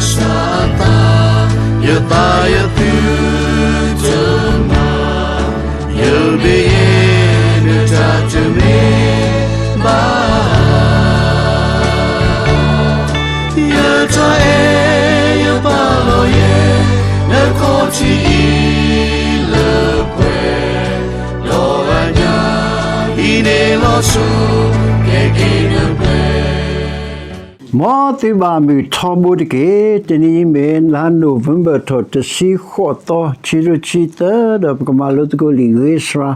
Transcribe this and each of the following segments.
စၢ်အသး, ယသးယသုတမၤ, ယမ့ၢ်ယတၢ်တမ့ၢ်ဘၣ်, ယတၢ်အဲၣ်ယပာ်လီၤယဲ, နခီၣ်ထံးအံၤလၢပှဲၤ, ဒီးအညၣ်အံၤန့ၣ်လီၤစိၤ, ကဲက့ၤနပှဲၤ မ်သုဘၣ်မုာ်ထီဘိတက့ၢ်. တနံၤအံၤမ့ၢ်လါနိၣ်ဝ့ဘၢၣ်ထီၣ်တဆံဃိးသီ, ခံကထိခံဆံသၢ, ဒီးပကမၤလိသကိးလံာ်ဂ့ၤစှၤ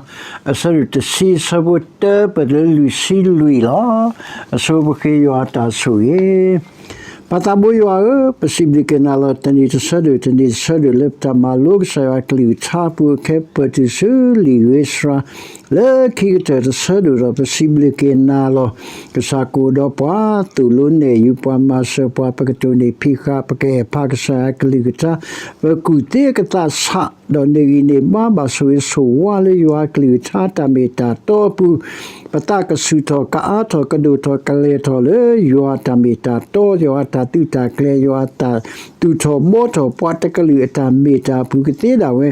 အဆၢဒိၣ်တဆံ အဆၢဖိတၢပှဲၤတုၤလွံၢ်ဆံလွံၢ်လီၤ. အဆိပဃ့ယွၤအတၢ်ဆိၣ်ဂ့ၤ ပၢ်သးဘိယွၤဧၢ, ပစံးဘျုးက့ၤနၤလီၤ. တနံၤတဆၢဒိၣ် တနံၤတဆၢဒိၣ်လၢပတၢ်မၤလိကစၢ်ယွၤအကလုၢ်ကထါအပူၤ အခဲပၢၢ်တုၤဆူလံာ်ဂ့ၤစှၤ လၢခံကတၢၢ်တဆၢဒိၣ်ဒီး ပစံးဘျုးက့ၤနၤလီၤ. ကစၢ်ကအိၣ်ဒီးပှၤ, သိၣ်လိနဲၣ်ယုာ်ပှၤ, မၤစၢၤပှၤ, ပကတိၢ်န့ၢ်ဖံးဃာ်, ပကအဲၣ်ဖးကစၢ်ယွၤအကလုၢ်ကထါ, ပကူၣ်သ့အကသးဆး, ဒီးန့ၢ်ဂံၢ်န့ၢ်ဘါဘၣ်ဆိၣ်ဂ့ၤဆိၣ်ဝါလၢယွၤအကလုၢ်ကထါတၢ်မ့ၢ်တၢ်တီအပူၤ, ပသးကဆူၣ်ထီၣ်, ကအါထီၣ်, ကဒိၣ်ထီၣ်, ကလဲၤထီၣ်လၢယွၤအတၢ်မ့ၢ်တၢ်တီ, ယွၤအတၢ်သုးတၢ်ကျဲၤ, ယွၤအတၢ်သူၣ်ထီၣ်ဘှီထီၣ်ပှၤတကလုာ်အတၢ်မ့ၢ်တၢ်အပူၤကသ့ဒၣ်ဝဲ,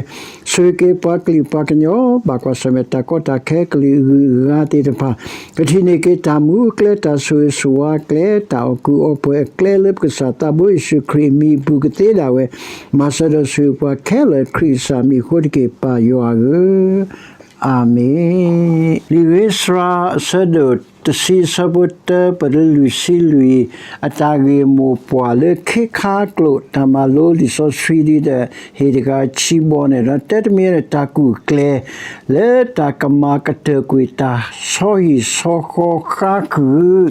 ဆိၣ်ဂ့ၤက့ၤပှၤကလုာ်ပှၤကညီ, ဘၣ်ကွၢ်ဆၢၣ်မဲာ်တၢ်ကီတၢ်ခဲကလုာ်အဂုၤအဂၤသ့ၣ်တဖၣ်, ကထံၣ်န့ၢ်က့ၤတၢ်မူအကျဲ, တၢ်ဆိၣ်ဂ့ၤဆိၣ်ဝါအကျဲ, တၢ်အီၣ်ကူအီပှဲၤအကျဲလၢပကစၢ်သးဘိယ့ၣ်ၡူးခရံာ်အမံၤအပူၤကသ့ဒၣ်ဝဲ, မၤစၢၤဒီးဆိၣ်ဂ့ၤပှၤခဲလၢာ်ခရံာ်ကစၢ်မံၤအဃိတက့ၢ် ပၢ်ယွၤဧၢ. အၤမ့ၣ်. လံာ်ဂ့ၤစှၤအဆၢဒိၣ်တဆံ အဆၢဖိတၢပှဲၤတုၤလွံၢ်ဆံလွံၢ်, အတၢ်ဂ့ၢ်မိၢ်ပှၢ်လၢခ့ခါကျိာ် တၢ်မၤလိလံာ်စီဆှံဒ်ဒီး ဟ့ၣ်တဂၤခံဘီန့ၣ်ဒီး တၢတမံၤန့ၣ် တၢ်ကူၣ်ကျဲၤ လၢတၢ်ကမၤကတၢၢ်ကွံာ်တၢ်ဆီဟံၣ်ဆီဃီဃါဃုာ်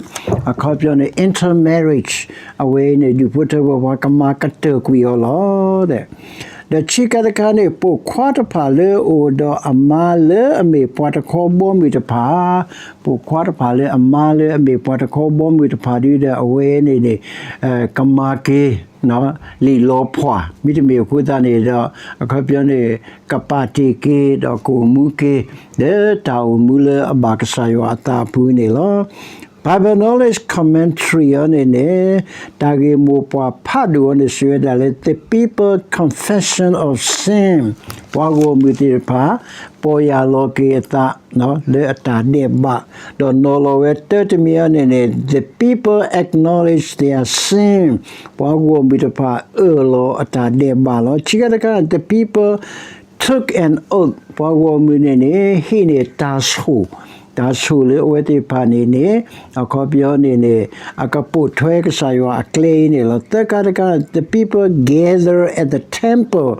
အခီပညီန့ၣ် intermarriage အဝဲအံၤန့ၣ် ဒူၣ်ဖိထၢဖိပှၤကမၤကတၢၢ်ကွံာ်အီၤလီၤ. ဒီးခံခါတခါန့ၣ် ပိာ်ခွါတဖၣ်လၢအအိၣ်ဒီးအမါလၢအမ့ၢ်ပှၤတခီဘီမုၢ်တဖၣ်, ပိာ်ခွါတဖၣ်လၢအမါလၢအမ့ၢ်ပှၤတခီဘီမုၢ်တဖၣ်ဒ်ဒီး အဝဲန့ၣ်န့ၣ် ကမၤက့ၤ လံာ်လီၤဖှၣ် မ့တမ့ၢ်အဃိသတးန့ၣ်ဒီး အခီပညီန့ၣ် ကပာ်တ့ၢ်က့ၤ ဒီးကအိၣ်မူက့ၤ လၢတၢ်အိၣ်မူလၢအဘၣ်ကစၢ်ယွၤအသးအပူၤန့ၣ်လီၤ. Bible Knowledge Commentary အီၤန့ၣ်န့ၣ် တၢ်ဂ့ၢ်မိၢ်ပှၢ်ဖးဒိၣ်အီၤန့ၣ် စံးဝဲဒၣ်လၢ The People Confession of Sin ပှၤဂီၢ်မုၢ်သ့ၣ်တဖၣ် ပီၢ်ယၢ်လီၤက့ၤအသး လၢအတၢ်ဒဲးဘး, ဒီးနီၤလီၤဝဲတၢတမံၤအီၤန့ၣ်န့ၣ် The people acknowledge their sin ပှၤဂီၢ်မုၢ်တဖၣ်အၢၣ်လီၤအတၢ်ဒဲးဘးလီၤ. ခံခါတခါ the people took an oath ပှၤဂီၢ်မုၢ်န့ၣ်န့ၣ် ဟံးန့ၢ်တၢ်ဆိၣ်, တၢ်ဆိၣ်လၢအဝဲသ့ၣ်တဖၣ်န့ၣ်န့ၣ် အခီပညီန့ၣ်န့ၣ် အကပိာ်ထွဲကစၢ်ယွၤအကျဲအံၤန့ၣ်လီၤ. သၢခါတခါ the people gather at the temple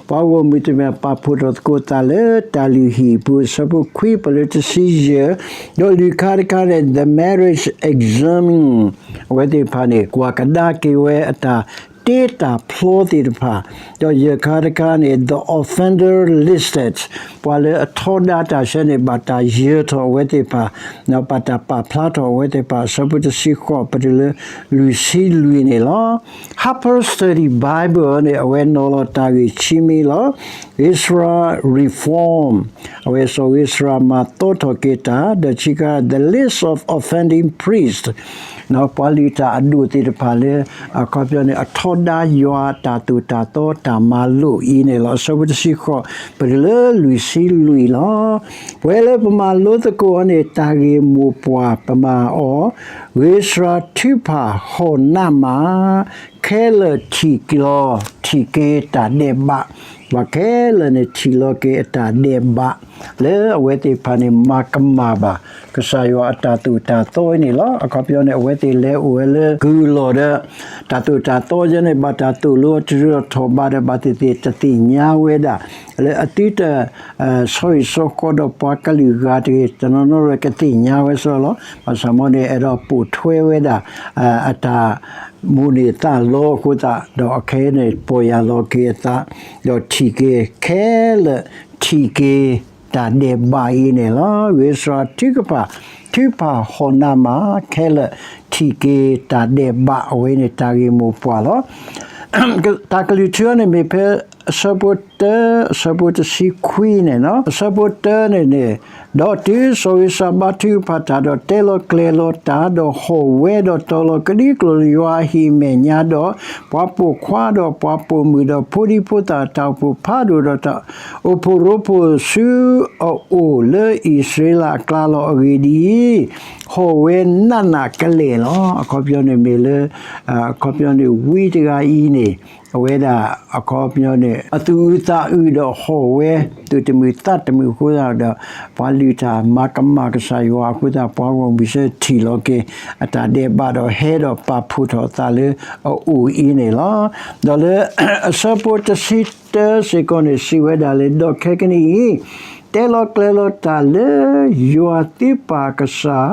ပှၤဂီၢ်မုၢ်တဖၣ်ပာ်ဖှိၣ်ထီၣ်သကိးသးလၢတၢ်လုၢ်ဟံၣ်အပူၤ အဆၢဖိခွံ ပလၢတဆံယဲၢ်, ဒီးလွံၢ်ခါတခါန့ၣ် the marriage examined အဝဲသ့ၣ်တဖၣ်န့ၣ် ကွၢ်ကဒါက့ၤဝဲအတၢ်တ့တၢ်ဖျီသ့ၣ်တဖၣ်, ဒီးယဲၢ်ခါတခါန့ၣ် the offender listed ပှၤလၢအထီဒါတၢ်ဆၢန့ၣ် ဘၣ်တၢ်ယၢၤထီၣ်အဝဲသ့ၣ်တဖၣ်, ဘၣ်တၢ်ပာ်ဖျါထီၣ်အဝဲသ့ၣ်တဖၣ် အဆၢဖိတဆံဃိး ပတုၤလၢလွံၢ်ဆံလွံၢ်န့ၣ်လီၤ. Harper Study Bible န့ၣ် အဝဲနီၤလီၤတၢ်ဂ့ၢ်ခံမံၤလီၤ. Ezra Reform အဝဲစီၤဧ့စြၤမၤသီထီၣ်က့ၤတၢ်, ဒီးခံခါ The List of Offending Priests ပှၤလုၢ်တၢ်အဒိၣ်သ့ၣ်တဖၣ်လၢ အခီပညီန့ၣ် အထီဒါယွၤတၢ်သိၣ်တၢ်သီတၢ်မၤလိာ်အံၤန့ၣ်လီၤ. အဆၢဖိတဆံဃိး ပတုၤလၢလွံၢ်ဆံလွံၢ်လီၤ. ပဝဲလၢပမၤလိသကိးအီၤန့ၣ် တၢ်ဂ့ၢ်မိၢ်ပှၢ်ပမၤအီၤ, ဂ့ၤစှၤထုကဖၣ်ဟီၣ်နးမး, ခဲလၢာ်ထံၣ်လီၤထံၣ်က့ၤတၢ်ဒဲးဘး, ပှၤခဲလၢာ်န့ၣ်ထံၣ်လီၤက့ၤအတၢ်ဒဲးဘး လၢအဝဲသ့ၣ်တဖၣ်န့ၣ် မၤကမၣ်ဘၣ် ကစၢ်ယွၤအတၢ်သိၣ်တၢ်သီအံၤန့ၣ်လီၤ. အခီပညီန့ၣ် အဝဲသ့ၣ်လဲၤအိၣ်ဝဲလၢကုၢ်လီၢ်ဒီး တၢ်သိၣ်တၢ်သီယဲန့ၣ် ဘၣ်တၢ်သိၣ်လိအီၤတရၢထီၣ်ဘးဒီး ဘၣ်သ့ၣ်သ့ၣ်တသ့ၣ်ညါဝဲဒၣ် လၢအသုတ ဆီဟံၣ်ဆီဃီဒီးပှၤကလုာ်ဂၤတဂ့ၤ တနီၤနီၤကသ့ၣ်ညါဝဲစ့ၢ်လီၤ. ဘၣ်ဆၣ်မ့ၢ်န့ၣ် အဲၣ်ဒိးပိာ်ထွဲဝဲဒၣ် အတၢ်မိၣ်န့ၢ်သးလီအဃိသတး ဒီးအခဲအံၤန့ၣ် ပီၢ်ယၢ်လီၤက့ၤအသး ဒီးထံၣ်က့ၤခဲလၢာ် ထံၣ်က့ၤတၢ်ဒဲးဘးအံၤန့ၣ်လီၤ. ဂ့ၤစှၤထုကဖၣ် ထုကဖၣ်ဟီၣ်နးမး ခဲလၢာ်ထံၣ်က့ၤတၢ်ဒဲးဘး အဝဲန့ၣ်တၢ်ဂ့ၢ်မိၢ်ပှၢ်လီၤ. တၢ်ကလုၢ်ထူအီၤန့ၣ်မ့ၢ်ဖဲအဆၢဖိ တၢ အဆၢဖိတဆံခွံန့ၣ်, အဆၢဖိတၢန့ၣ်န့ၣ်, ဒီးတုၤစီၤဂံၡဘါထုကဖၣ်တၢ်, ဒီးတဲလီၤကျဲၤလီၤတၢ်, ဒီးဟီၣ်ဝဲဒီးတီၤလီၤကဒံကလိာ်လၢယွၤအဟံၣ်အမဲာ်ညါ, ဒီးပှၤပိာ်ခွါ, ဒီးပှၤပိာ်မုၣ်, ဒီးဖိဒံဖိသၣ်, တၢ်အိၣ်ဖှိၣ်ဖးဒိၣ်, ဒီးတၢ်အိၣ်ဖှိၣ်ရိဖှိၣ်ဆူအအိၣ် လၢအံၣ်စရ့လးအကျါလီၤ. အဂ့ၢ်ဒ်အံၤ, ဟီၣ်ဝဲနးနးကလဲာ်လီၤ. အခီပညီန့ၣ်မ့ၢ်လၢ အခီပညီန့ၣ် ဝံတဂၤအံၤန့ၣ်, အဝဲဒၣ်အခီပညီန့ၣ် အသူၣ်အုးသးအုးဒီးဟီၣ်ဝဲ သူၣ်တမုာ်သးတမုာ်အဃိသတးဒီး, ပှၤလုၢ်တၢ်မၤကမၣ်ကစၢ်ယွၤအဃိသတး, ပှၤဂီၢ်မုၢ်ဆၢထံၣ်လီၤက့ၤအတၢ်ဒဲးဘး, ဒီးဟဲဒီးပာ်ဖှိၣ်ထီၣ်အသးလၢအအိၣ်အံၤန့ၣ်လီၤ. ဒီးလၢအဆၢဖိတဆံတၢစ့ၢ်ကီးန့ၣ် စံးဝဲဒၣ်လၢ, ဒီးခဲကနံၣ်အံၤ, တဲလီၤကျဲၤလီၤတၢ်လၢယွၤသုပၢ်ကစၢ်,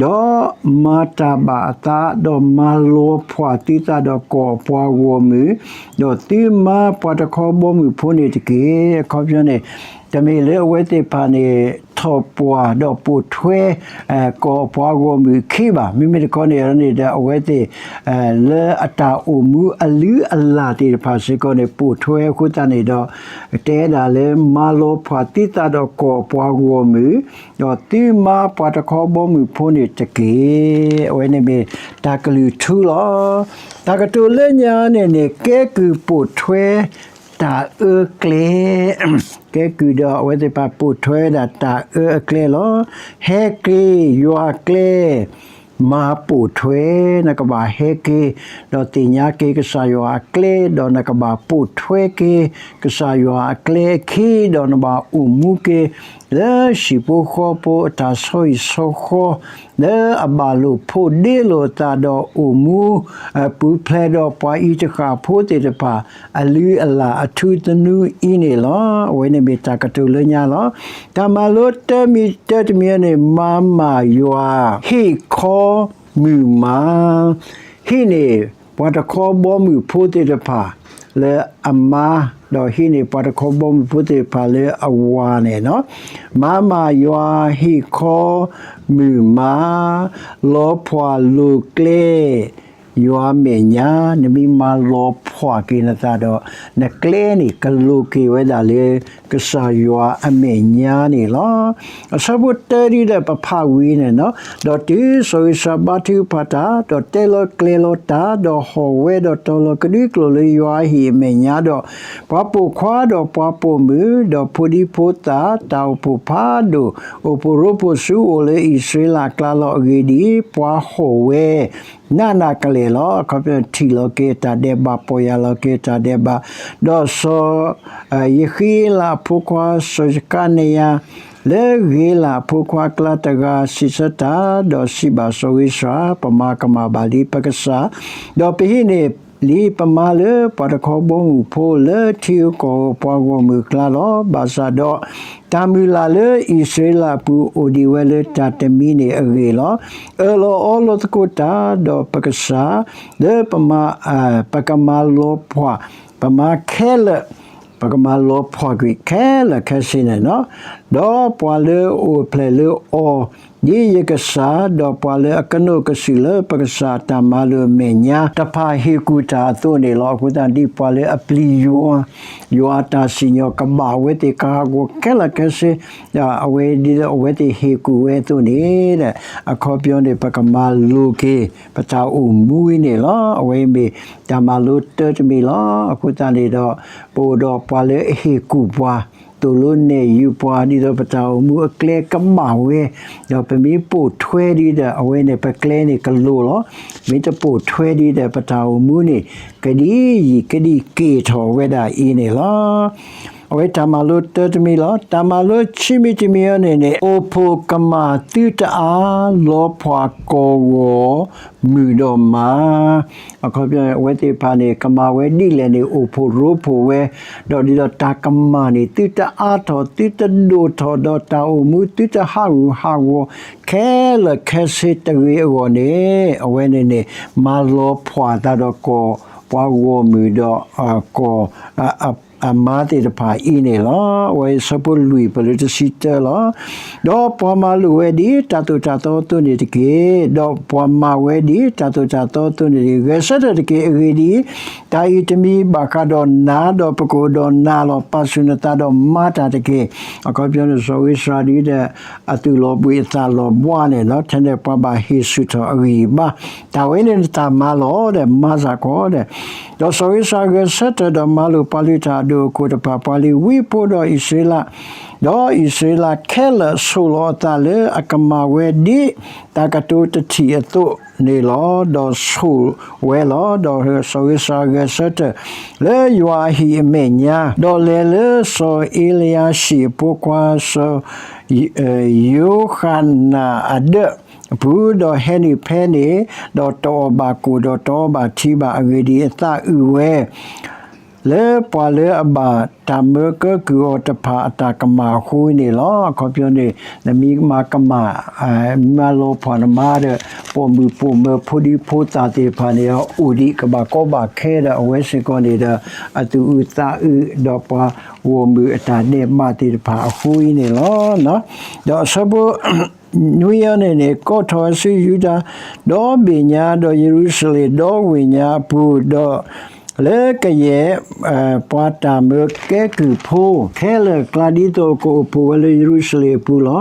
ဒီးမၤတၢ်ဘၣ်အသး, ဒီးမၤလီၤဖှီၣ်သုသးဒီးကီၢ်ပှၤဂီၢ်မုၢ်, ဒီးသုမၤပှၤတခီဘီမုၢ်ဖိန့ၣ်တက့ၢ်. အခီပညီန့ၣ်, တမ့ၢ်လၢအဝဲသ့ၣ်တဖၣ်န့ၣ် ထီၣ်ပှၢ်ဒီးပိာ်ထွဲ ကီၢ်ပှၤဂီၢ်မုၢ်ခံဘၣ်. မ့မ့ၢ်တခီန့ၣ်န့ၣ်ဒီး အဝဲသ့ၣ် လၢအတၢ်အိၣ်မူအလုၢ်အလၢ်သ့ၣ်တဖၣ်စ့ၢ်ကီးန့ၣ် ပိာ်ထွဲအဃိသတးန့ၣ်ဒီး, တဲဒၣ်လၢမၤလီၤဖှီၣ်သုသးဒီးကီၢ်ပှၤဂီၢ်မုၢ်, ဒီးသုမၤပှၤတခီဘီမုၢ်ဖိန့ၣ်တက့ၢ်. အဝဲန့ၣ်မ့ၢ်တၢ်ကလုၢ်ထူလီၤ. တၢ်ကတိၤလၢညါန့ၣ်န့ၣ် ကဲကုၢ်ပိာ်ထွဲ တၢ်အၢကျဲ, ကဲကုၢ်ဒီးအဝဲသ့ၣ်တဖၣ်ပိာ်ထွဲဝဲဒၣ်တၢ်အၢအကျဲလီၤ. ဟဲက့ၤယွၤကျဲ မၤပိာ်ထွဲ, နကဘၣ်ဟဲက့ၤ ဒီးသ့ၣ်ညါက့ၤကစၢ်ယွၤအကျဲ, ဒီးနကဘၣ်ပိာ်ထွဲက့ၤ ကစၢ်ယွၤအကျဲအခံ, ဒီးနဘၣ်အိၣ်မူက့ၤ လၢဟံၣ်ဖိဃီဖိအတၢ်ဆီဟံၣ်ဆီဃီ, လၢအဘၣ်လိာ်ဖိးဒ့လိာ်အသးဒီးအိၣ်မူ ပူၤဖျဲးဒီးပှၤအံၤတဃၣ်ဖိသ့ၣ်တဖၣ် အလုၢ်အလၢ်အထူသနူအံၤန့ၣ်လီၤ. အဝဲန့ၣ်မ့ၢ်တၢ်ကတိၤလၢညါလီၤ. တၢ်မၤလိတၢမံၤတၢတမံၤန့ၣ် မၤမၢ်ယွၤ ဟ့ၣ်ခီမုၢ်မၤ ဟံးန့ၢ်ပှၤတခီဘီမုၢ်ဖိသ့ၣ်တဖၣ်လၢအမါ, ဒီးဟံးန့ၢ်ပှၤတခီဘီမုၢ်ဖိသ့ၣ်တဖၣ်လၢအဝၤန့ၣ်လီၤ. မၤမၢ်ယွၤဟ့ၣ်ခီမုၢ်မၤ, လီၤဖှီၣ်လိၤကျဲ ယွၤမဲာ်ညါ, နမ့ၢ်မၤလီၤဖှီၣ်က့ၤနသးဒီး နကျဲန့ၣ်ကလိၤက့ၤဝဲဒၣ်လၢ ကစၢ်ယွၤအမဲာ်ညါန့ၣ်လီၤ. အဆၢဖိတၢဒ်ဒီးပဖးဝံၤန့ၣ်လီၤ. ဒီးတုၤစီၤဂံၡဘါထုကဖၣ်တၢ်, ဒီးတဲလီၤကျဲၤလီၤတၢ်, ဒီးဟီၣ်ဝဲဒီးတီၤလီၤကဒံကလိာ်လၢယွၤအဟံၣ်အမဲာ်ညါဒီး, ပှၤပိာ်ခွါဒီးပှၤပိာ်မုၣ်, ဒီးဖိဒံဖိသၣ်, တၢ်အိၣ်ဖှိၣ်ဖးဒိၣ်, အိၣ်ဖှိၣ်ရိဖှိၣ်ဆူအအိၣ်လၢအံၣ်စရ့လးအကျါလီၤ. အဂ့ၢ်ဒ်အံၤ, ပှၤဟီၣ်ဝဲ နးနးကလဲာ်လီၤ. အခီပညီထံၣ်လီၤက့ၤတၢ်ဒဲးဘး, ပီၢ်ယၢ်လီၤက့ၤတၢ်ဒဲးဘး, ဒီးစီၤ ယဃံလးအဖိခွါစီၤယကနယၤ လၢဂ့လးအဖိခွါအကျါတဂၤ စံးဆၢတၢ်, ဒီးစံးဘၣ်စီၤဧ့စြၤ, ပမၤကမၣ်ဘၣ်လံပကစၢ်, ဒီးပဟံးန့ၢ်လံပမါလၢပှၤတခီဘီမုၢ်ဖိလၢထံဂုၤကီၢ်ဂၤပှၤဂီၢ်မုၢ်အကျါလီၤ. ဘၣ်ဆၣ်ဒီး တၢ်မုၢ်လၢ်လၢအံၣ်စရ့လးအပူၤအိၣ်ဒံးဝဲလၢတၢ်တမံၤန့ၣ်အဂ့ၢ်လီၤ. အၢၣ်လီၤအီလီၤသကိးတၢ်ဒီးပကစၢ်, လၢပမၤ ပကမၤလီၤဖှီၣ် ပမါခဲလၢာ်, ပကမၤလီၤဖှီၣ်ကွံာ်ခဲလၢာ်ခဲဆ့န့ၣ်လီၤ. ဒီးပှၤလၢအအိၣ်ဖျဲၣ်လၢအီၤ ဒ်ယကစၢ်, ဒီးပှၤလၢအကနိးကစုာ်လၢပကစၢ်တၢ်မၤလိာ်အမဲာ်ညါတဖၣ်ဟ့ၣ်ကူၣ်တၢ်အသိးန့ၣ်လီၤ. အဃိသတးဒ်ပှၤလၢအပျံၤယွၤ, ယွၤအတၢ်စံၣ်ညီၣ်ကဘၣ်ဝဲသ့ၣ်ကဟးဂီၤခဲလၢာ်ခဲဆ့, အဝဲဒ်သိးအဝဲသ့ၣ်ဟ့ၣ်ကူၣ်ဝဲအသိးန့ၣ်, အခီပညီန့ၣ် ပကမၤလိၤက့ၤ ပတၢ်အိၣ်မူအံၤန့ၣ်လီၤ. အဝဲမ့ၢ်တၢ်မၤလိတၢတမံၤလီၤ. အဃိသတးန့ၣ်ဒီး ပအိၣ်ဒီးပှၤလၢအဟ့ၣ်ကူၣ်ပှၤ, သိၣ်လိနဲၣ်ယုာ်ပှၤ ဒ်သိးပတၢ်အိၣ်မူအကျဲကဘၣ်ဝဲ, ဒီးပမ့ၢ်ပိာ်ထွဲဒ်ဒီး အဝဲန့ၣ် ပကျဲန့ၣ်ကလိၤလီၤ. မ့ၢ်တပိာ်ထွဲဒ်ဒီး ပတၢ်အိၣ်မူန့ၣ် ကဒံယံာ်ကဒံက့ၤထီၣ်ဝဲဒၣ်အံၤန့ၣ်လီၤ. အဝဲတၢ်မၤလိတၢတမံၤလီၤ. တၢ်မၤလိခံမံၤတမံၤအံၤန့ၣ်န့ၣ် အိၣ်ဖှိၣ်ကမၣ်သုတအါ, လီၤဖှီၣ်ကီၢ်ဂီၤ မုၢ်ဒီးမၤ အခီပညီ အဝဲသ့ၣ်တဖၣ်န့ၣ် ကမၤဝဲဒ်လဲၣ်န့ၣ် အိၣ်ဖှိၣ်ရိဖှိၣ်ဝဲ, ဒီးဒ်သိးတၢ်ကမၣ်န့ၣ် သုတအါထီၣ် သုတဒိၣ်ထီၣ် ဒီးတၢ်အိၣ်မူသုတဟးဂူာ်ဟးဂီၤ ခဲလၢာ်ခဲဆ့တဂ့ၤအဂီၢ်န့ၣ် အဝဲန့ၣ်န့ၣ် မၤလီၤဖှီၣ်အသးဒီးကီၢ်ပှၤဂီၢ်မုၢ်ဒီး ကီၢ် အ အမါသ့ၣ်တဖၣ်အံၤန့ၣ်လီၤ. အဝဲအဆၢဖိလွံၢ်ပလၢတဆံတၢလီၤ. ဒီးပှၤမၤလိာ်ဝဲဒ်တၢ်သိၣ်တၢ်သီအသိးန့ၣ်တက့ၢ်. ဒီးပှၤမၤဝဲဒ်တၢ်သိၣ်တၢ်သီအသိးန့ၣ်တက့ၢ်. ဂဲၤဆၢထၢၣ်တက့ၢ်. အဂ့ၢ်ဒ်အံၤ, တၢ်အံၤတမံၤဘၣ်ဃးဒီးနၤ, ဒီးပကအိၣ်ဒီးနၤလီၤ. ပာ်ဆူၣ်နသးဒီးမၤတၢ်တက့ၢ်. အခီပညီန့ၣ် စီၤဧ့စြၤဒ်ဒီး အသူၣ်လီၤဘှံးအသးလီၤဘှါန့ၣ်လီၤ. ထဲန့ၣ်ပှၤဘၣ်ဟ့ၣ်ဆူၣ်ထီၣ်အဂံၢ်အဘါ, တၢ်ဝဲန့ၣ်နတၢ်မၤလီၤဒီး မၤစ့ၢ်ကီးဒီး, ဒီးစီၤဧ့စြၤဂဲၤဆၢထၢၣ်ဒီးမၤလိာ်ပှၤလုၢ်တၢ်အဒိၣ်အခိၣ်တဖၣ်, ပှၤလ့ၤဝံဖိဒီးအံၣ်စရ့လး, ဒီးအံၣ်စရ့လးခဲလၢာ်ဆိၣ်လီၤအသးလၢအကမၣ်ဝဲဒ်တၢ်ကတိၤတထံၣ်အသိးန့ၣ်လီၤ. ဒီးဆိၣ်ဝဲလီၤ. ဒီးစီၤဧ့စြၤဂဲၤဆၢထၢၣ်လၢယွၤအဟံၣ်အမဲာ်ညါ, ဒီးလဲၤလၢစီၤအ့လယၤၡံၣ်အဖိခွါ စီၤ ယိၤဃနၣ်အဒၢးအပူၤ, ဒီးဟဲနုာ်ဖဲန့ၣ်, ဒီးတအီၣ်ဘၣ်ကိၣ်, ဒီးတအီဘၣ်ထံဘၣ်. အဂ့ၢ်ဒ်အံၤ, အသးအုးဝဲ လၢပှၤလၢအဘၣ်တၢ်မၢကဲကုၢ်အီၤတဖၣ်အတၢ်ကမၣ်အဃိန့ၣ်လီၤ. အခီပညီန့ၣ် နမ့ၢ်မၤကမၣ်, မၤလီၤဖှီၣ်နမါဒီး ပိာ်မုၣ်ပိာ်မၢၤဖိဒံဖိသၣ်သ့ၣ်တဖၣ်န့ၣ် အိၣ်ဒံးကဘၣ်ကီဘၣ်ခဲဒီး အဝဲစ့ၢ်ကီးန့ၣ်ဒီး အသူၣ်အုးသးအုး ဒီးပှၤဂီၢ်မုၢ်အတၢ်ဒဲးဘးသ့ၣ်တဖၣ်အဃိအံၤန့ၣ်လီၤ. ဒီးအဆၢဖိ နွံအံၤန့ၣ်န့ၣ် ကိးထီၣ်ဝဲဆူယူဒၤ, ဒီးဘ့ၣ်ညါ, ဒီးယရူၤၡလ့ၣ်, ဒီးဝ့ၢ်ညါအပူၤ, ဒီးလၢကယဲၢ် ပှၤတၢ်မၢကဲကုၢ်ဖိခဲလၢာ် ကျါဒ်သိးအကအိၣ်ဖှိၣ်ဝဲလၢယရူၤၡလ့ၣ်အပူၤလီ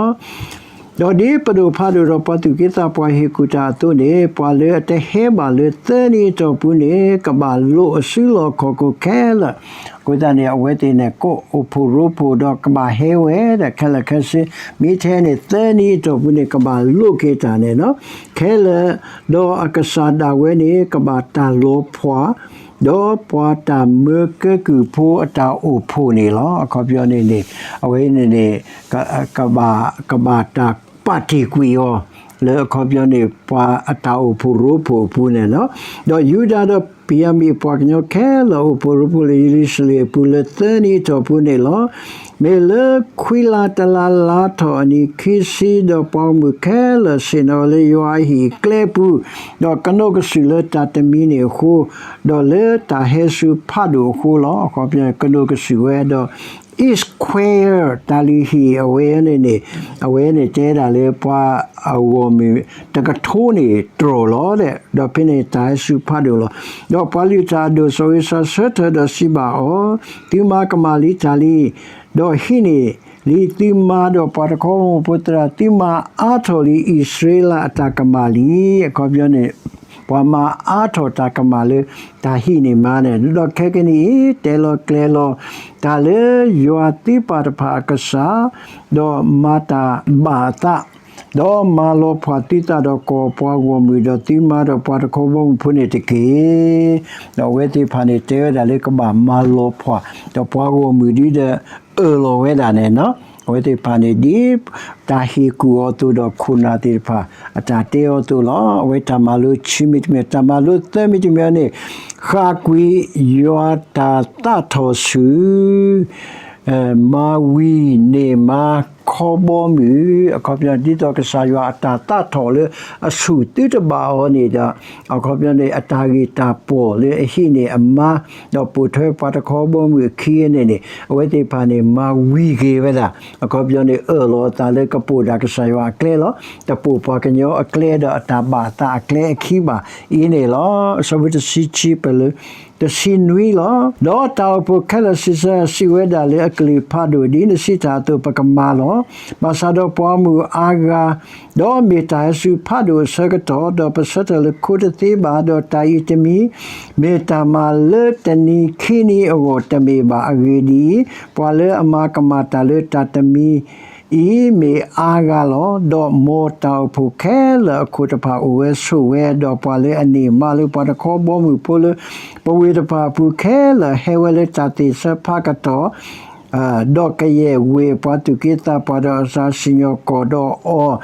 ၤ. ဒီးဒ်ပဒိၣ်ဖးဒိၣ်ဒီးပှၤသူၣ်က့သးပှၢ်ဟ့ၣ်ကူၣ်တၢ်အသိးန့ၣ်, ပှၤလၢအတဟဲဘၣ်လၢသၢနံၤအတီၢ်ပူၤန့ၣ် ကဘၣ်လိးအစုလီၢ်ခီၣ်ခိၣ်ခဲလၢာ်. အဃိသတးန့ၣ် အဝဲသ့ၣ်န့ၣ် ကအိၣ်ဖှိၣ်ရိဖှိၣ်ဒီးကဘၣ်ဟဲဝဲဒီး ခဲလၢာ်ခဲဆ့, မ့ၢ်ထဲန့ၣ် သၢနံၤအတီၢ်ပူၤန့ၣ် ကဘၣ်လိးက့ၤတၢ်န့ၣ်လီၤ. ခဲလၢာ်, ဒီးအကစၢ်ဒၣ်ဝဲန့ၣ် ကဘၣ်တၢ်လီၤဖှီၣ် ဒီးပှၤတၢ်မၢကဲကုၢ်ဖိအတၢ်အိၣ်ဖှိၣ်န့ၣ်လီၤ. အခီပညီန့ၣ်န့ၣ် အဝဲန့ၣ်န့ၣ် ကဘၣ်တၢ်ပာ်တ့ၢ်ကွံာ်အီၤ လၢအခီပညီန့ၣ် ပှၤအတၢ်အိၣ်ဖှိၣ်ရိဖှိၣ်အပူၤန့ၣ်လီၤ. ဒီးယူဒၤဒီးဘ့ၣ်ယၤမံၣ်အပှၤကညီခဲလၢာ် အိၣ်ဖှိၣ်ရိဖှိၣ်လၢယရူၤၡလ့ၣ်အပူၤလၢသၢနံၤအတီၢ်ပူၤန့ၣ်လီၤ. မ့ၢ်လၢခွံလါတလါလါထီၣ်အနံၤခံဆံ, ဒီးပှၤဂီၢ်မုၢ်ခဲလၢာ်ဆ့ၣ်နီၤလၢယွၤအဟံၣ်အကျဲပူၤ, ဒီးကနိးကစုာ်လၢတၢ်တမံၤန့ၣ်အဃိ, ဒီးလၢတၢ်ဟဲဆူဖးဒိၣ်အဃိလီၤ. အခီပညီန့ၣ် ကနိးကစုာ်ဝဲဒီး Esquire တၢ်လုၢ်ဟံၣ်အဝဲန့ၣ်န့ၣ်, အဝဲန့ၣ်တဲဒၣ်လၢပှၤအဂီၢ်မုၢ်တကထိန့ၣ်တြီၢ်လီၤဒီး, ဒီးဖဲန့ၣ်တၢ်ဟဲဆူဖးဒိၣ်လီၤ. ဒီးပှၤလုၢ်တၢ်အဒိၣ်စီၤဧ့စြၤဆၢထၢၣ်ဒီးစံးဘၣ်အီၤ, သုမါကမၣ်လံတၢ်လံ, ဒီးဟံးန့ၢ်လံသုမါဒီးပှၤတခီဘီမုၢ်ဖိသရၣ်, သုမၤအါထီၣ်လံအံၣ်စရ့လးအတၢ်ကမၣ်လံ. အခီပညီန့ၣ် ပှၤမၤအါထီၣ်တၢ်ကမၣ်လၢတၢ်ဟံးန့ၢ်မါန့ၣ်, ဒီးခဲကနံၣ်အံၤ တဲလီၤကျဲၤလီၤတၢ်လၢယွၤသုပၢ်တဖၣ်အကစၢ်, ဒီးမၤတၢ်ဘၣ်အသး, ဒီးမၤလီၤဖှီၣ်သုသးဒီးကီၢ်ပှၤဂီၢ်မုၢ်, ဒီးသုမါဒီးပှၤတခီဘီမုၢ်ဖိန့ၣ်တက့ၢ်. ဒီးအဝဲသ့ၣ်တဖၣ်န့ၣ် တဲဝဲဒၣ်လၢကဘၣ်မၤလီၤဖှီၣ်ဒီးပှၤဂီၢ်မုၢ်ဒ်ဒီး အၢၣ်လီၤဝဲဒၣ်န့ၣ်လီၤ. အဝဲသ့ၣ်တဖၣ်န့ၣ် ဒ်တၢ်ဟ့ၣ်ကူၣ်အီၤအသိးဒီးခိၣ်နၢ်သ့ၣ်တဖၣ် အတၢ်တဲအီၤအသိးလီၤ. အဝဲတၢ်မၤလိခံမံၤတမံၤ, တၢ်မၤလိသၢမံၤတမံၤန့ၣ်, ဃၣ်ကွံာ်ယွၤတၢ်သးထီၣ်ဆူၣ် မၤဝံၤန့ၢ်မါခီဘီမုၢ်, အခီပညီ ဒ်သိးကစၢ်ယွၤအတၢ်သးထီၣ်လၢအဆူၣ်သုတဘၣ်အီၤန့ၣ်ဒီး, အခီပညီန့ၣ် အတၢ်ဂ့ၢ်တၢ်ပီၢ်လၢအဟံးန့ၢ်အမါ, ဒီးပိာ်ထွဲပှၤတခီဘီမုၢ်အခံန့ၣ်န့ၣ်, အဝဲသ့ၣ်တဖၣ်န့ၣ် မၤဝံၤက့ၤဝဲဒၣ်, အခီပညီန့ၣ် အၢၣ်လီၤအသးလၢကပိာ်ဒၣ်ကစၢ်ယွၤအကျဲလီၤ. တပိာ်ပှၤကညီအကျဲဒီးအတၢ်ဘၣ်အသးအကျဲအခံဘၣ်အံၤန့ၣ်လီၤ. အဆၢဖိတဆံခံပလၢ တဆံနွံလီၤ. ဒီးတၢ်အိၣ်ဖှိၣ်ခဲလၢာ်စံးဆၢစံးဝဲဒၣ်လၢ အကလုၢ်ဖးဒိၣ်ဒ်နစံးတၢ်အသိး ပကမၤလီၤ. ဘၣ်ဆၣ်ဒီးပှၤမုၣ်အါဂၤ, ဒီးမ့ၢ်တၢ်ဟဲဆူဖးဒိၣ်အဆၢကတီၢ်, ဒီးပဆၢထၢၣ်လၢခိတသ့ဘၣ်, ဒီးတၢ်အံၤတမံၤ မ့ၢ်တၢ်မၤလၢတနံၤခံနံၤအဂီၢ်တမ့ၢ်ဘၣ်. အဂ့ၢ်ဒ်အံၤ, ပှၤလၢအမၤကမၣ်တၢ်လၢတၢ်တမံၤ အံၤမ့ၢ်အါဂၤလီၤ. ဒီးမ်တၢ်အိၣ်ဖှိၣ်ခဲလၢာ်အခိၣ်တဖၣ်အိၣ်ဝဲဆိးဝဲ, ဒီးပှၤလၢအန့ၢ်မါလၢပှၤတခီဘီမုၢ်ဖိလၢ ပဝ့ၢ်တဖၣ်အပူၤခဲလၢာ် ဟဲဝဲလၢတၢ်သ့ၣ်ဆၢဖးကတီၢ်, ဒီးကယဲၢ်ဝ့ၢ်ပှၤသူၣ်က့သးပှၢ်ဒီးအစှၤစံၣ်ညီၣ်ကွီၢ်ဒီးအီၤ,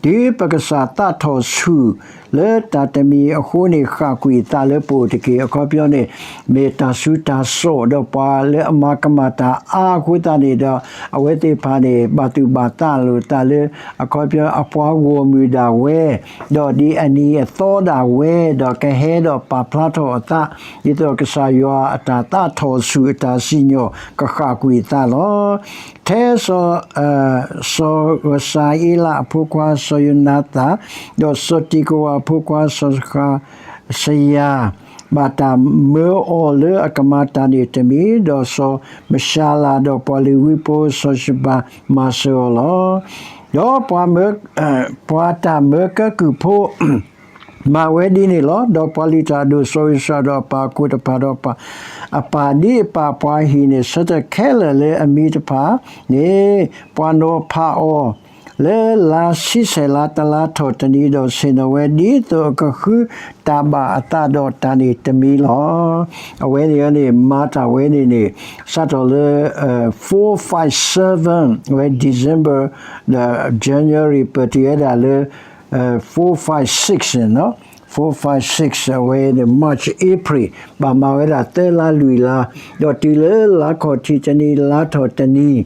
တုၤပကစၢ်သးထီၣ်ဆူၣ် လၢတၢ်တမံၤအဃိန့ၣ် ဃၣ်ကွံာ်အသးလၢပအိၣ်တက့ၢ်. အခီပညီန့ၣ် မ့ၢ်တၢ်ဆူးတၢ်စိၣ် ဒီးပှၤလၢအမၤကမၣ်တၢ်အါအဃိသတးန့ၣ်ဒီး အဝဲသ့ၣ်တဖၣ်န့ၣ် ဘၣ်သူၣ်ဘၣ်သးလိာ်သးလၢ အခီပညီအပှၤဂီၢ်မုၢ်ဒၣ်ဝဲ ဒီးဒ်အနံၤအသီဒၣ်ဝဲ ဒီးကဟဲဒီးပာ်ဖျါထီၣ်အသး ဒ်သိးကစၢ်ယွၤအတၢ်သးထီၣ်ဆူၣ်အတၢ်စံၣ်ညီၣ်ကဃၣ်ကွံာ်အသးလီၤ. ထဲစီၤ စီၤဧစၤအ့လးအဖိခွါစီၤယိၤနၤသၣ် ဒီးစီၤတံၤကဝၤအဖိခွါစီၤဃစယၤ ဘၣ်တၢ်မၢအီၤလၢအကမၤတၢ်န့ၣ်တမံၤ, ဒီးစီၤမၡၤလၤ ဒီးပှၤလ့ၤဝံဖိစီၤၡဘၤမၤစၢၤအီၤလီၤ. ဒီးပှၤ ပှၤတၢ်မၢကဲကုၢ်ဖိ မၤဝဲဒ်န့ၣ်လီၤ. ဒီးပှၤလုၢ်တၢ်အဒိၣ်စီၤဧစၤဒီးအပၢ်အခိၣ်တဖၣ်ဒီး အပၢ်ဒ်အပၢ်ပှၤဟံၣ်န့ၣ် ဆၢထၢၣ်ခဲလၢာ်လၢအမံၤတဖၣ်န့ၣ် ပှၤနီၤဖးအီၤ လၢလါဆံဆဲၣ်လါတလါထီၣ်တနံၤ ဒီးဆ့ၣ်နီၤဝဲဒ်သိးအကဃုတၢ်ဘၣ်အသးဒီးတၢ်န့ၣ်တမံၤလီၤ. အဝဲန့ၣ်န့ၣ် မၤတၢ်ဝဲန့ၣ်န့ၣ် စးထီၣ်လၢ four five seven ဝဲ December ဒီး January ပတုၤဝဲဒၣ်လၢ four five six န့ၣ် four five six အဝဲန့ၣ် March April ဘၣ်မၤဝဲဒၣ်သၢလါလွံၢ်လါ ဒီးတုၤလၢလါခီၣ်ထံးတနံၤ လါထီၣ်တနံၤ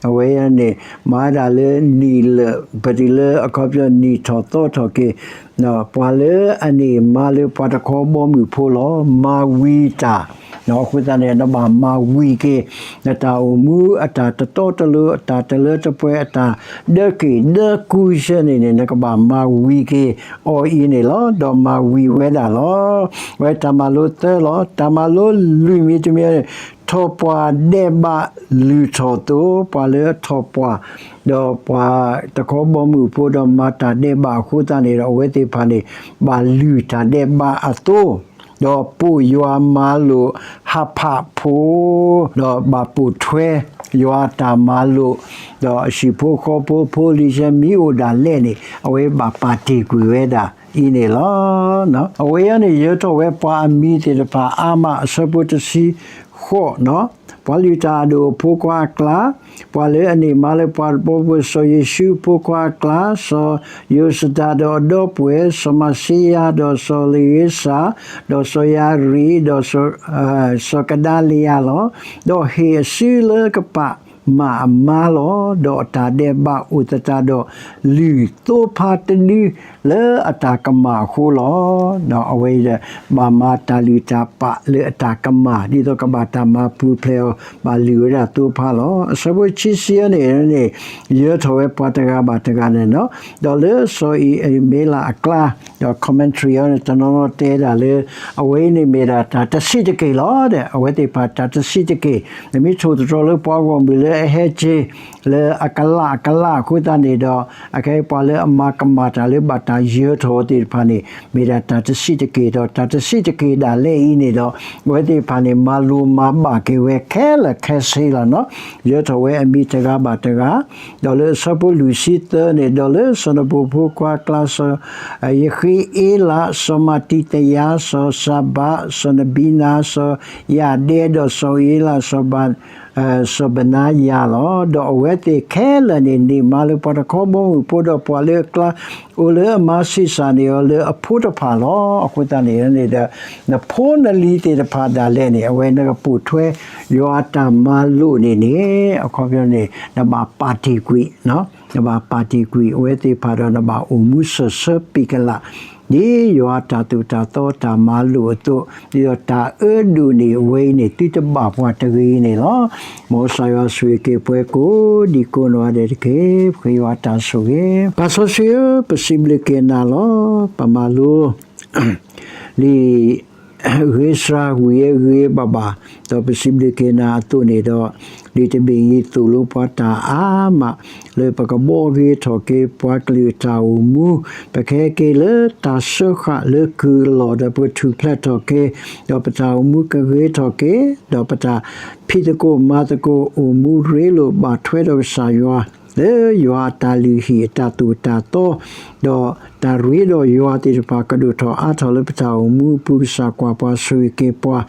အဝဲန့ၣ် မၤဝဲဒၣ်လၢနံၣ်လၢာ် ပတုၤလၢအခီပညီနံၣ်ထီၣ်သီထီၣ်က့ၤ ပှၤလၢအန့ၢ်မါလၢပှၤတခီဘီမုၢ်ဖိလီၤ. မၤဝံၤတၢ် အဃိသတးန့ၣ် နဘၣ်မၤဝံၤက့ၤ နတၢ်အိၣ်မူအတၢ်တတီတလိၤ အတၢ်တလၢတပှဲၤ အတၢ်ဒၢက့ၢ်ဒၢကူစၢန့ၣ်န့ၣ် နကဘၣ်မၤဝံၤက့ၤအီၤအံၤန့ၣ်လီၤ. ဒီးမၤဝံၤဝဲဒၣ်လီၤ. ဝဲတၢ်မၤလိသၢလီၤ. တၢ်မၤလိလွံၢ်မံၤတမံၤန့ၣ် ထီၣ်ပှၢ်ဒဲးဘးလုၢ်ထီၣ်သိ ပှၤလၢအထီၣ်ပှၢ် ဒီးပှၤတခီဘီမုၢ်ဖိဒီးမၤတၢ်ဒဲးဘးအဃိသတးန့ၣ်ဒီး အဝဲသ့ၣ်တဖၣ်န့ၣ် ဘၣ်လုၢ်တၢ်ဒဲးဘးအသိ ဒီးပိာ်ယွၤမၤလိာ်ဟးဖးဖိ ဒီးဘၣ်ပိာ်ထွဲယွၤအတၢ်မၤလိာ် ဒီးအဟံၣ်ဖိဃီဖိဖိလံၤဆဲမ့ၢ်အိၣ်ဒၣ်လဲာ်န့ၣ် အဝဲဘၣ်ပာ်တ့ၢ်ကွံာ်ဝဲဒၣ်အံၤန့ၣ်လီၤ. အဝဲအံၤန့ၣ် ယၢၤထီၣ်ဝဲပှၤအမံၤသ့ၣ်တဖၣ်အါမး အဆၢဖိတဆံဃိး ပှၤလုၢ်တၢ်အဒိၣ်အဖိခွါအကျါ ပှၤလၢအန့ၢ်မါလၢပှၤတဘီဖိ စီၤယိၤၡူအဖိခွါအကျါ စီၤယိၤစဒၤဒီးအဒီပုၢ်ဝဲၢ် စီၤမၤစံယၤ ဒီးစီၤလ့ၤဧ့စၢ် ဒီးစီၤယၤရံၣ် ဒီး စီၤကဒၤလယၤလီၤ. ဒီးဟ့ၣ်အစုလၢကပာ်မၢ်အမါလီၤ. ဒီးအတၢ်ဒဲးဘးအိၣ်သတးဒီးလုၢ်သိဖါတဒု လၢအတၢ်ကမၣ်အဃိလီၤ. အဝဲအံၤဒီး ဘၣ်မၤတၢ်လုၢ်တၢ်ပာ်လၢအတၢ်ကမၣ် ဒ်သိးကဘၣ်တၢ်မၤပူၤဖျဲးအီၤ ဘၣ်လုၢ်ဝဲဒၣ်သိဖါလီၤ. အဆၢဖိခံဆံန့ၣ်န့ၣ် ယၢၤထီၣ်ဝဲပှၤတဂၤဘၣ်တဂၤန့ၣ်လီၤ. ဒီးလၢစီၤအံၤမ့လးအကျါ ဒီး commentary အံၤန့ၣ် တနီၤနီၤတဲဒၣ်လၢ အဝဲအံၤန့ၣ်မ့ၢ်ဒၣ်တၢ်တဆံးတက့ၢ်လီၤ. အဝဲသ့ၣ်တဖၣ်တၢ်တဆံးတက့ၢ် နမ့ၢ်ထိၣ်သတြီၤလၢပှၤဂီၢ်မုၢ်လၢအဟဲက့ၤ လၢအကလးအကလးအဃိသတးန့ၣ်ဒီး အခဲအံၤပှၤလၢအမၤကမၣ်တၢ်လၢဘၣ်တၢ်ယၢၤထီၣ်သ့ၣ်တဖၣ်န့ၣ် မ့ၢ်ဒၣ်တၢ်တဆံးတက့ၢ်ဒီး တၢ်တဆံးတက့ၢ်ဒၣ်လဲာ်အံၤန့ၣ်ဒီး အဝဲသ့ၣ်တဖၣ်န့ၣ် မၤလိၤမၤဘၣ်က့ၤဝဲခဲလၢာ်ခဲဆ့လီၤ. ယၢၤထီၣ်ဝဲအမံၤတဂၤဘၣ်တဂၤ ဒီးလၢအဆၢဖိလွံၢ်ဆံသၢန့ၣ် ဒီးလၢစီၤနဘူၤဖိခွါအကျါ စီၤ ယဃ့အ့လး စီၤမၤတံသယၤ စီၤစၤဘး စီၤနဘံနၤ စီၤယၣ်ဒဲ ဒီးစီၤအ့လး စီၤဘနါယၤလီၤ. ဒီးအဝဲသ့ၣ်ခဲလၢာ်န့ၣ် န့ၢ်မါလၢပှၤတခီဘီမုၢ်ဖိဒီးပှၤလၢအကျါ အိၣ်လၢအမၤဆံးစၢ်န့ၢ်အီၤလၢအဖိတဖၣ်လီၤ. အဃိသတးန့ၣ်န့ၣ်ဒီး နဖိနလံၤသ့ၣ်တဖၣ်ဒၣ်လဲာ်န့ၣ် အဝဲနကပိာ်ထွဲယွၤအတၢ်မၤလိာ်န့ၣ်န့ၣ် အခီပညီန့ၣ် နဘၣ်ပာ်တ့ၢ်ကွံာ် နဘၣ်ပာ်တ့ၢ်ကွံာ်အဝဲသ့ၣ်တဖၣ်ဒီး နဘၣ်အိၣ်မူစၢၢ်ဆၢပံာ်ကလး ဒ်ယွၤအတၢ်သိၣ်တၢ်သီတၢ်မၤလိာ်အသိး ဒ်သိးတၢ်အၢဒိၣ်န့ၣ် အဝဲအံၤန့ၣ် သုတဘၣ်ပှၤတဂ့ၤန့ၣ်လီၤ. မ်ကစၢ်ယွၤဆိၣ်ဂ့ၤက့ၤပှၤကိးဒံကိးနီၢ်ဂၤဒဲးတက့ၢ်. ပဃ့ယွၤတၢ်ဆိၣ်ဂ့ၤ ပၢ်စီဆှံဧၢ, ပစံးဘျုးက့ၤနၤလီၤ. ပမၤလိ လံာ် ဂ့ၤစှၤဝံၤအဂ့ၤဘၣ်ဘၣ်, ဒီးပစံးဘျုးက့ၤနၤအသိးန့ၣ်ဒီး လံာ်တဘ့ၣ်အံၤသိၣ်လိပှၤတၢ်အါမး လၢပကဘှီဂ့ၤထီၣ်က့ၤပှၤကလုာ်အတၢ်အိၣ်မူ, ပကဟဲက့ၤလၢတၢ်စၢဃာ်လၢကုၢ်အလီၢ် ဒီးပကထူၣ်ဖျဲးထီၣ်က့ၤ, ဒီးပတၢ်အိၣ်မူကဂ့ၤထီၣ်က့ၤ, ဒီးပတၢ်ဖံးသကိးမၤသကိးအိၣ်မူရ့လိာ်ဘၣ်ထွဲဒီးကစၢ်ယွၤ လၢယွၤအတၢ်လုၢ်ဟံၣ်အတၢ်သိၣ်တၢ်သီ, ဒီးတၢ်ရ့ဒီးယွၤသ့ၣ်တဖၣ်ကဒိၣ်ထီၣ်အါထီၣ်လၢပတၢ်အိၣ်မူအပူၤ ကစၢ်ကွၢ်ပှၤဆိၣ်ဂ့ၤက့ၤပှၤ,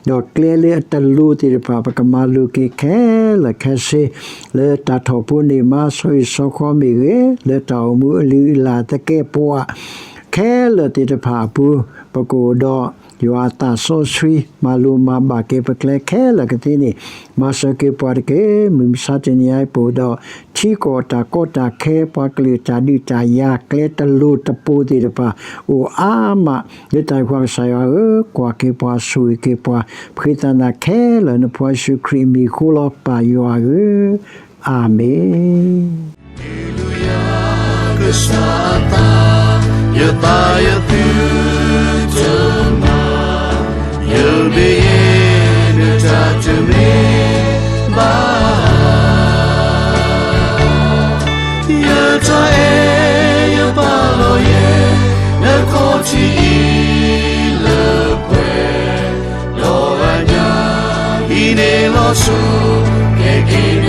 ဒီးကျဲလၢအတလိၤသ့ၣ်တဖၣ် ပကမၤလိၤက့ၤခဲလၢာ်ခဲဆ့, လၢတၢ်ထီၣ်ဖိန့ၢ်မါ ဆီဟံၣ်ဆီဃီမ့ၢ်ဂ့ၤ, လၢတၢ်အိၣ်မူအလုၢ်အလၢ်သကဲးပဝး ခဲလၢာ်သ့ၣ်တဖၣ်အပူၤ ပကအိၣ်ဒီးယွၤအသးစီဆှံ မၤလိမၤဘၣ်က့ၤပကျဲခဲလၢာ်ကသ့န့ၣ်, မၤစၢၤက့ၤပှၤတက့ၢ်. မုၢ်မဆါတနံၤအံၤ ပအိၣ်ဒီးထံကီၢ်တၢ်ကီတၢ်ခဲ ပှၤကလုာ်တၢ်ဒုးတၢ်ယၤ ကျဲတလိၤတပိၤသ့ၣ်တဖၣ် အိၣ်အါမး, လၢတၢ်အံၤပှၤကစၢ်ယွၤဧၢ, ကွၢ်က့ၤပှၤ ဆိၣ်ဂ့ၤက့ၤပှၤ, ပဃ့သးနၤခဲလၢာ် နဖိယ့ၣ်ၡူးခရံာ်အမံၤအဃိလီၤ ပၢ်ယွၤဧၢ, အၤမ့ၣ်. ကစၢ်အသး, ယသးယသုတမၤ, ယမ့ၢ်ယဲ နတၢ်တမ့ၢ်ဘၣ်. ယတၢ်အဲၣ်ယပာ်လီၤယဲ နခီၣ်ထံးအံၤလၢပှဲၤ, ဒီးအညၣ်အံၤန့ၣ်လီၤဆီ ကဲက့ၤ